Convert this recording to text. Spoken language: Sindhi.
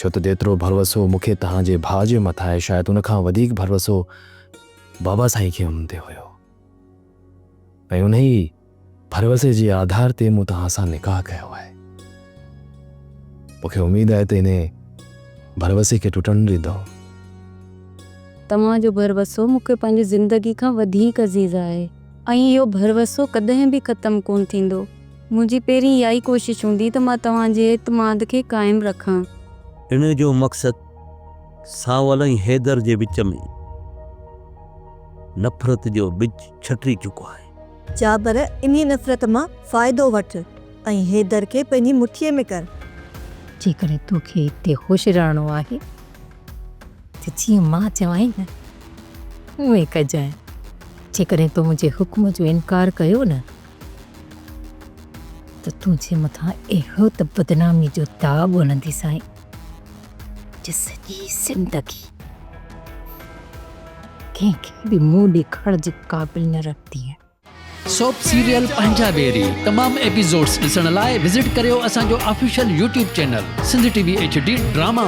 ڇو ته جيترو ڀروسو مون کي توهان جي ڀاء جي مٿان آهي شايد ان کان وڌيڪ ڀروسو بابا سائين کي انهن تي هيو ۽ انهي ڀروسي جي آڌار تي مون توهان سان نڪاح ڪيو آهي. مون کي اميد آهي ته انهي ڀروسي کي ٽٽڻ نه ڏيندؤ. توهان جو ڀروسو مون کي پنهنجي زندگي کان وڌيڪ عزيز آهي ۽ اهو ڀروسو ڪڏهن به ختم ڪونه ٿيندو. منهنجي پهرين اها ئي ڪوشش هوندي ته مان توهان جي اعتماد کي قائم رکان. انهيء جو مقصد سانول ۽ حيدر جي وچ ۾ نفرت جو ٻج ڇٽي چڪو آهي. جابر انهيء نفرت مان فائدو وٺ ۽ حيدر کي پنهنجي مٺيء ۾ ڪر. جيڪڏهن توکي هتي خوش رهڻو آهي ته جيئن مان چوانء نه اونئين ڪجانء. جيڪڏهن تو منهنجي حڪم جو انڪار ڪيو نه ته تنهنجي مٿان اهڙو ته بدنامي جو داغ هڻنديسانء جو سڄي زندگي ڪنهن کي به منهن ڏيکارڻ جي قابل نه رهندينء. سوپ سيريل پنهنجا ويري تمام ايپيسوڊس ڏسڻ لاء وزٽ ڪريو اسان جو official YouTube channel Sindh T V H D drama.